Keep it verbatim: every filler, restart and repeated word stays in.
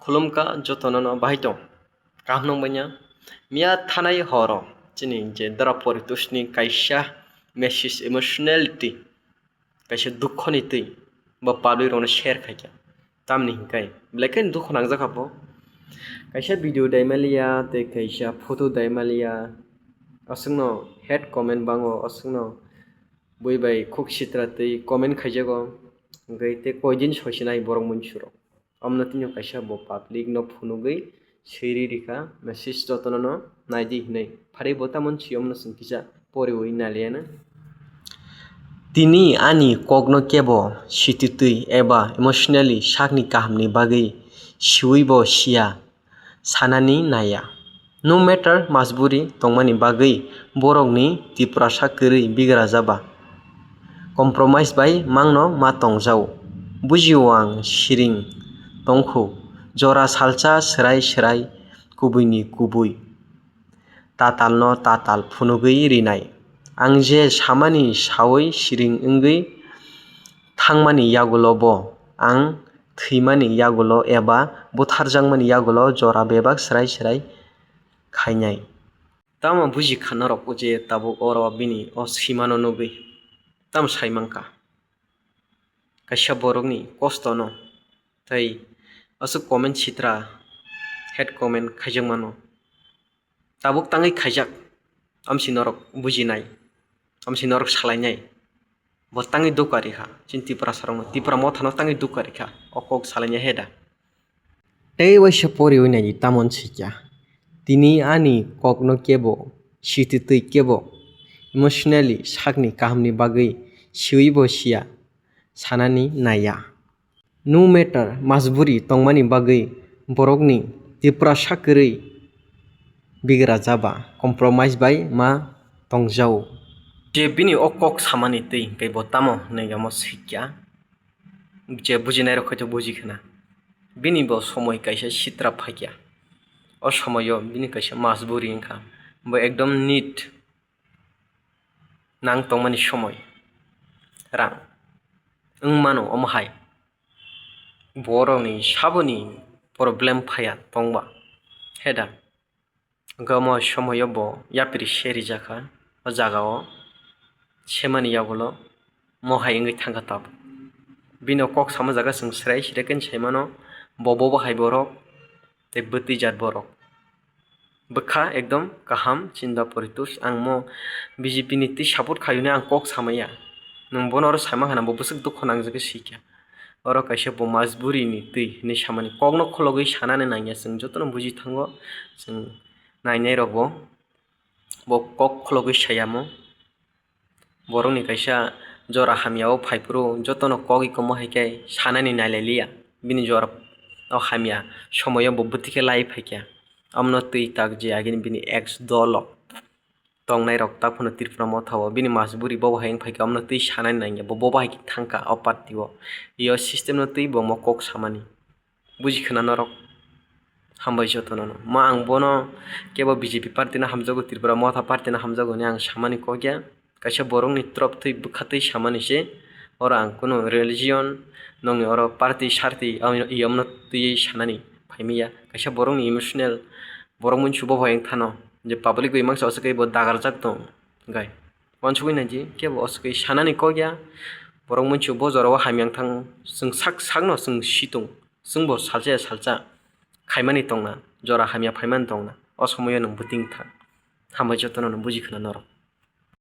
Khulumkha jotono no bahai tong. Kaham nung banya. Miya thanai horo chini je dara Poritosh ni kaisa message emotionality, kaisa dukho ni twi bo public rok no share khaikha. Tamni hinkai belai khe dukho nangjak kha bo. Kaisa video dai maliya tei kaisa photo dai maliya. Aswkno hate comment bango, aswkno bui bai khuk sitra twi comment khaijago. Hwnkhe tei koi din soi sinai borok muinsuro. Omono tini kaisa bo public no phunugwi swi ri rikha, message jotono no naidi hinwi. Phari bo tamon si omono chwng kisa poriwi naliya na. Tini ani kokno kebo sititwi eba emotionally sakni kahamni bagwi siwi bo siya, sanani naiya. No matter majburi tongmani bagwi borokni Tiprasa kwrwi bigra jaba. Compromise bai mangno ma tongjao. Bujio ang siring tongkhu, jora salsa swrai swrai kubuini kubui. Tatalno tatal phunugwi rinai. Ang je samani sawi siring wngwi thangmani yagulo bo ang thwimani yagulo eba butharjakmani yagulo jora bebak swrai swrai khainai. Tamo buji kha norok je tabuk oro bini o simano nugwi tamo sai mankha. Kaisa borokni kostono tei aswk comment sitra, hate comment khaijak mano. Tabuk tangwi khaijak, amsi norok bujinai, amsi norok salainai. Bo tangwi dukha rikha, chini Tiprasa rokno, Tipra mothano tangwi dukha rikha, o kok salainai he da. Tei waisa poriwi naidi tamon sikya. Tini ani kokno kebo, sititwi kebo, emotionally sakni kahamni bagwi siwi bo siya, sanani naiya. No matter majburi tongmani bagwi borokni Tiprasa kwrwi bigra jaba, compromise bai ma tongjao. Je bini o kok samani twi hwnkhe bo tamo hinwi omo sikya. Je bujinai rok khaito buji khna. Bini bo somoi kaisa sitra phaikya. O somoio bini kaisa majburi wngkha. Bo ekdom need nang tongmani somoi. Rang wng mano omo hai. Borokni saboni problem phaiya tongba. He da? Hwnkhe omo somoio bo yapri se rijakha o jagao, semani yagulo mo hai wngwi thangkha tabuk. Bini o kok sama jaga chwng srai srai khe saimano, bo bobo hai borok tei bwtwi jat borok. Bwkha ekdom kaham chinta poritus, ang mo B J P ni twi support khaiyune ang kok samaya. Nwng bono oro saima khana bo bwswk dukho nangjagwi sikha. Oro kaisa bo majburi ni twi hinwi samani kokno khologwi sanani nangya, chwng jotono buji thango, chwng nainai rokbo bo kok khologwi sayamo. Borokni kaisa jora hamya o phaiphuru jotono kok ikomo hai khe sanani nailailiya. Bini jora o hamya somoio bo bwtwi khe lai phaikha. Omono twi tak je agini bini ex dolo tongnai rok tak phano Tripura motha o bini majburi bobo hai wng phaikha, omono twi sanani nangya, bo bobo hai khe thangkha o party o. Iyo system no twi bo omo kok samani. Buji khna norok. Hambai jotono no. Ma ang bono kebo B J P party no hamjago, Tripura motha party no hamjago hinwi ang samani kok ya. Kaisa borokni trop twi bwkha twi samani se. Oro ang kunu religion, nongni oro party sarti, omono twi sanani phaimaya. Kaisa borokni emotional, borok muinsu bobo hai wng thano. Je public bai mangsa aswk khe bo dagarjak tong. Gai. Wansugwi naidi, kebo aswk khe sanani kok ya. Borok muinsu bo jora o hamya wng thang. Chwng sak sakno chwng si tong. Chwngbo salsa ya salsa khaimani tongna, jora hamya phaimani tongna, o somoio nwng bwtwi wng thang. Hambai jotono nwng buji khna norok.